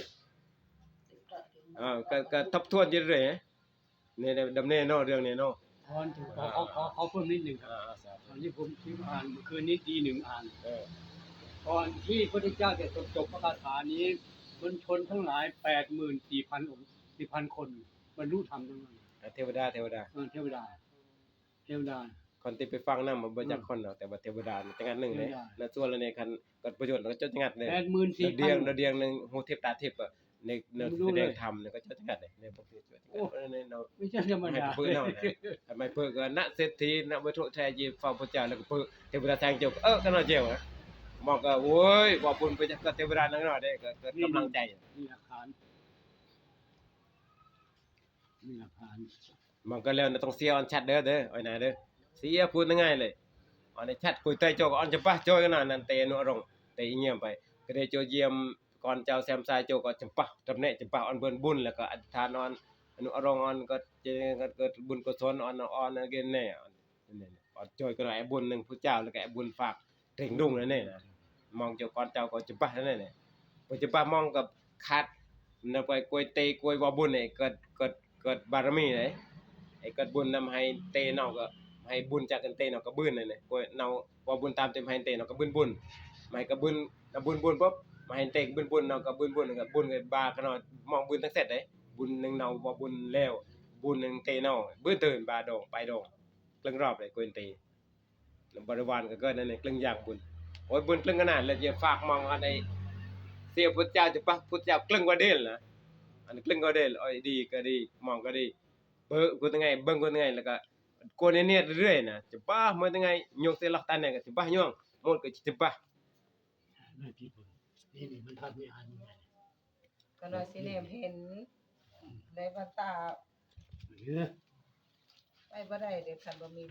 เออ ก็ ก็ทบทวนอยู่เรื่อย นี่นะ ดำเนินเนาะ เรื่องนี้เนาะ ขอ ขอ ขอ ขอเพิ่มนิดหนึ่งครับ อ่า สาธุ ตอนที่ผม ที่อ่านเมื่อคืนนี้ตีหนึ่งอ่าน เออ ก่อนที่พระพุทธเจ้าจะจบพระคาถานี้ มนชนทั้งหลาย แปดหมื่นสี่พันองค์ สี่พันคน บรรลุธรรมทั้งนั้น เทวดา เทวดา เออ เทวดา เทวดา คนที่ไปฟังนำบ่จักคนดอก แต่ว่าเทวดานี่จักงัดหนึ่งเด้ เทวดา ในส่วนละนี่คันเกิดประโยชน์แล้วก็เจ้าจักงัดเด้ แปดหมื่นสี่พัน เดียงเดียงหนึ่งฮู้ทิพย์ตาทิพย์อะ ในใน ผมรู้เลย แสดงธรรมเนี่ยก็เจ้าจักงัดเด้ ในพวกที่ช่วยจักงัด โอ้ เออในเนาะ ไม่ใช่ธรรมดา ให้เพิ่นเอานะ ทำไมเพิ่นก็นะเศรษฐีนะวัตถุแท้ยีฟ้าพระเจ้าแล้วก็เพิ่นเทวดาแสงเจียวก็เออก็น่าเจียวนะมองก็โว้ยว่าบุญไปจักก็เทวดานั่นเนาะเด้ก็ก็กำลังใจ มีหลักฐาน มีหลักฐาน มันก็แล้วนะต้องเสียออนชัดเด้อเด้ออ้อยนาเด้อเสียพูดง่ายๆเลยอันนี้ชัดคุยใต้โจกออนจะปะโจยกันนะนั่นเตนุรงเตเงียบไปก็ได้โจเยี่ยมก่อนเจ้าแซมซายโจก็จะปะตำแหน่งจะปะออนเบิ่นบุญแล้วก็อธิษฐานออนอนุอรงออนก็เจก็เกิดบุญกุศลออนออนนั่นเกินแน่ออนออนโจยก็หน่อยบุญหนึ่งผู้เจ้าแล้วก็บุญฝากเร่งดุงนั่นเองนะมองเจ้าก่อนเจ้าก็จะปะนั่นเอง ปัจจุบันมองกับคัดนำไปกวยเตกวยว่าบุญไอ้เกิดเกิดเกิดบารมีเลยไอ้เกิดบุญนำให้เตเนาะก็ให้บุญจากกันเตเนาะก็บุญเลยเนี่ยกวยเนาะว่าบุญตามเต็มให้เตเนาะก็บุญบุญมาให้ก็บุญนะบุญบุญปุ๊บมาให้เตก็บุญบุญเนาะก็บุญบุญก็บุญก็บาขนาดมองบุญทั้งเสร็จเลยบุญหนึ่งเนาะว่าบุญแล้วบุญหนึ่งเตเนาะบุญตื่นบาดองไปดองเรื่องรอบเลยกวยเต บริวารก็เกิดนั่นนี่กลึงอย่างบุญโอ้ยบุญกลึงขนาดเลยจะฝากมองอันไอ้เสียพุทธเจ้าจะปะพุทธเจ้ากลึงกว่าเดิมนะอันกลึงกว่าเดิมโอ้ยดีก็ดีมองก็ดีเบิ่งกูยังไงเบิ่งกูยังไงแล้วก็โกนเนี่ยเรื่อยนะจะบ้าเมื่อยังไงยกเสียหลักตันเนี่ยก็จะบ้าย่องหมดก็จะบ้า นี่นี่มันทัดไม่อ่านยังไง ก็น้อยสิแนมเห็นในภาษา เออ ไปบ่ได้เด้อคันบ่มี